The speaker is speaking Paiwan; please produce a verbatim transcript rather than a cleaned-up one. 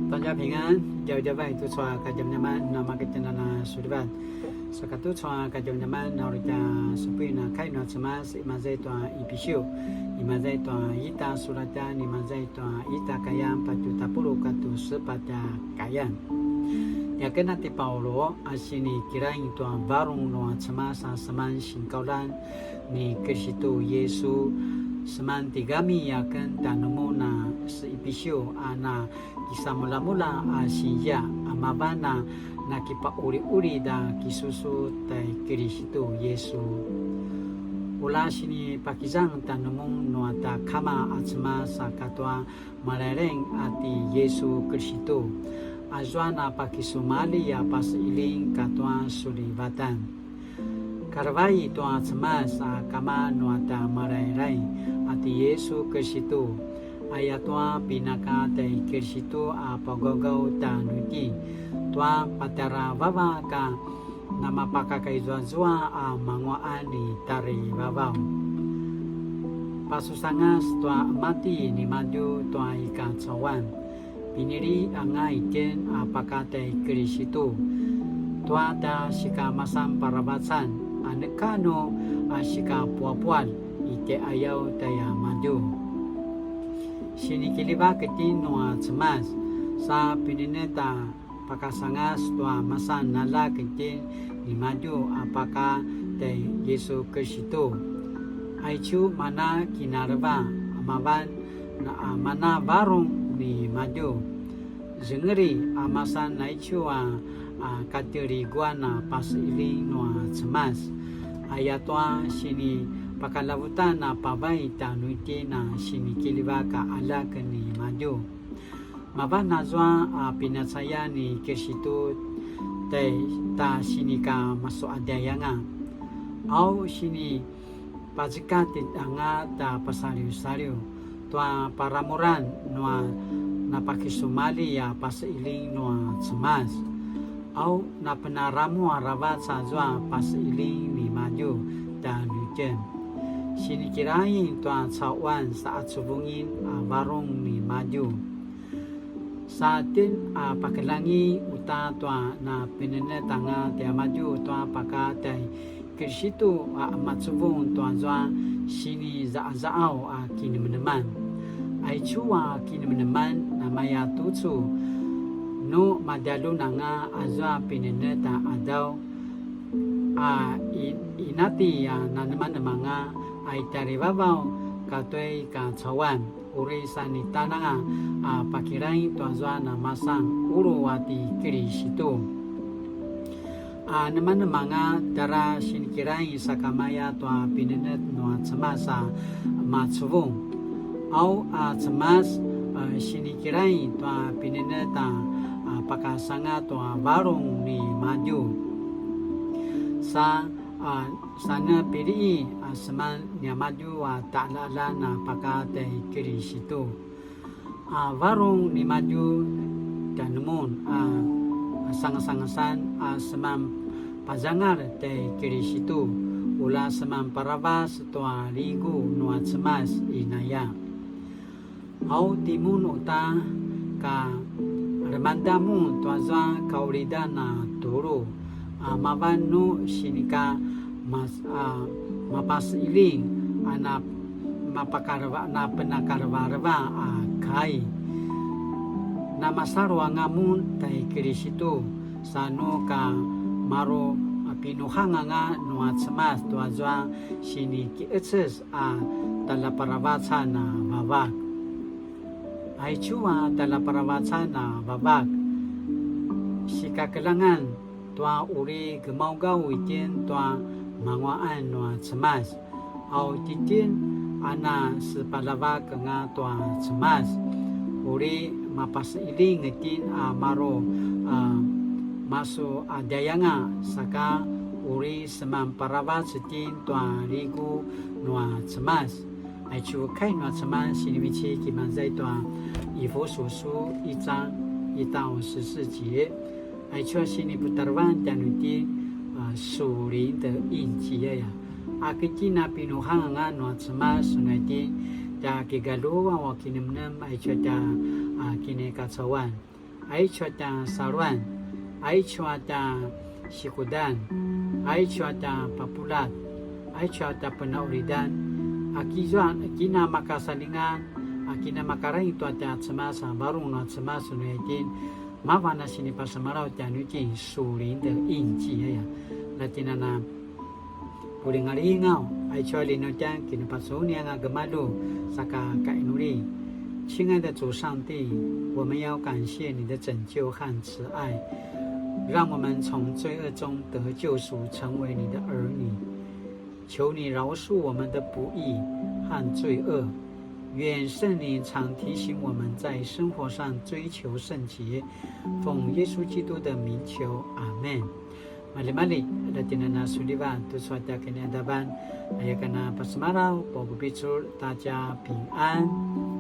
大家平安, djavadjavai tucu a kadjamadjaman na maketjena na sulivat. Saka tucu a kadjamadjaman na uri tja supuin a kai nua Cemas, imaza i tua Ipisiu, imaza i tua ita sulatjan, imaza i tua ita kayan, patju tapuluq katua sepatj a kayan. Tiaken a ti Paulu a sinikiraing tua varung nua Cemas a seman sinkaulan ni Kiristu Yisu, seman tigami aken tanumun a se Ipisiu a na kisamulamula a sinzia, a mavan a nakipauliulid a kisusu tai Kiristu Yisu. Ula sinipakizang tanumun nua ta Kama a Cemas a katua Malailaing a ti Yisu Kiristu, azua na pakisumalji a paseiling katua sulivatan. Kalavai tua Cemas a Kama nua ta Malailaing a ti Yisu Kiristu, ayatua pinaka tai Kiristu a pagawgaw tjanuitjen tua patjara vavak a namapakakaizuazua a manguaqan i tjarivavaw. Pasusangas tua mati nimadju tua i kacauan, pinili anga itjen a pakatai Kiristu tua tja sikamasan paravacan, a neka nu a sikapuapual i tjaiqayaw tjaimadju. Sinikiljivak itjen nua Cemas sa pinenetj a pakasangas tua masan aljak itjen nimadju a pakatai Yisu Kiristu. Aicu mana kinaleva a mavan na a mana varung nimadju. Zengeli a masan aicu a, a kateliguan a paseiling nua Cemas. Ayatua sinipakalavutan a pavay tjanuitjen a sinikiljivak a aljak nimadju. Mavan azua a pinacayan ni Kiristu tai ta sinikamasuqadjayanga. Au sinipazekatj anga ta pasaliusaliu tua paramuran nua napakisumalji a paseiling nua Cemas. Au napenaramu aravac azua paseiling nimadju tjanuitjen. Sinikiraing tua cauan sa acuvungin a varung nimadju. Sa tjen a pakeljangi uta tua na pinenetj anga tiamadju tua pakatai Kiristu a emacuvung tuazua sinizaqazaqaw a kinemeneman. Aicu a kinemeneman namaya tucu nu madjalun anga azua pinenetj a qadaw a i-, inati a nanemanemanga a i tjarivavaw katua i kacauan. Uri sanitananga a pakiraing tuazua namasan qulu a ti Kiristu. A nemanemanga tjara sinikiraing sakamaya tua pinenetj nua Cemas a macuvung. Au a Cemas, a, sinikiraing tua pinenetj a, a, pakasanga tua varung nimadju. Sa, a, sanepilii a seman niamadju a taqaljaqaljan a pakatai Kiristu. A varung nimadju tjanumun a sangasangasan a seman pazangal tai Kiristu, ula seman paravac tua ligu nua Cemas inaya. Au timun uta ka lemangeda mun tuazua kaulidan a tulu, a mavan nu sinika mas-, a, mapasiling a na mapakareva-, napenakarevareva a kai. Namasalu anga mun tai Kiristu, sa nu ka maru a pinuhang anga nua Cemas tuazua sinikiqeces a tjaljaparavacan a vavak. Aicu a tjaljaparavacan a vavak, sikakeljangan tua uri gemaugaw itjen tua manguaqan nua Cemas. Au titjen a na sepaljavak anga tua Cemas, uri mapasiling itjen a maru a masuqadjayanga, saka uri seman paravac itjen tua ligu nua Cemas. Aicu kai nua Cemas sinivecik imaza i tua 以弗所書一章一到十四節. Aicu a siniputarevan tjanuitjen, a, sulinda inci aya. A ki tjen a pinuhang anga nua Cemas nuitjen tja kigaluan a kinemnem aicu a tja, a, kinikacauan. aicu a tja saluan, aicu a tja sikudan, aicu a tja papuljat, aicu a tja penaqulidan, a kizua kina makasalingan, a kina makaraing tua tja Cemas, a varung nua Cemas nu itin, mavan a sinipasemalaw tjanuitjen 属灵的印记 aya. Latinana pulingalingaw, aicu a linutjan kinupacunianga gemalju saka kainuli. 亲爱的主上帝，我们要感谢你的拯救和慈爱，让我们从罪恶中得救赎，成为你的儿女。求你饶恕我们的不义和罪恶，愿圣灵常提醒我们在生活上追求圣洁。奉耶稣基督的名求，阿们。Maljimalji, latinana suliva tucu a tja kinaqadavan, aya kana pasemalaw, papupicul, 大家平安。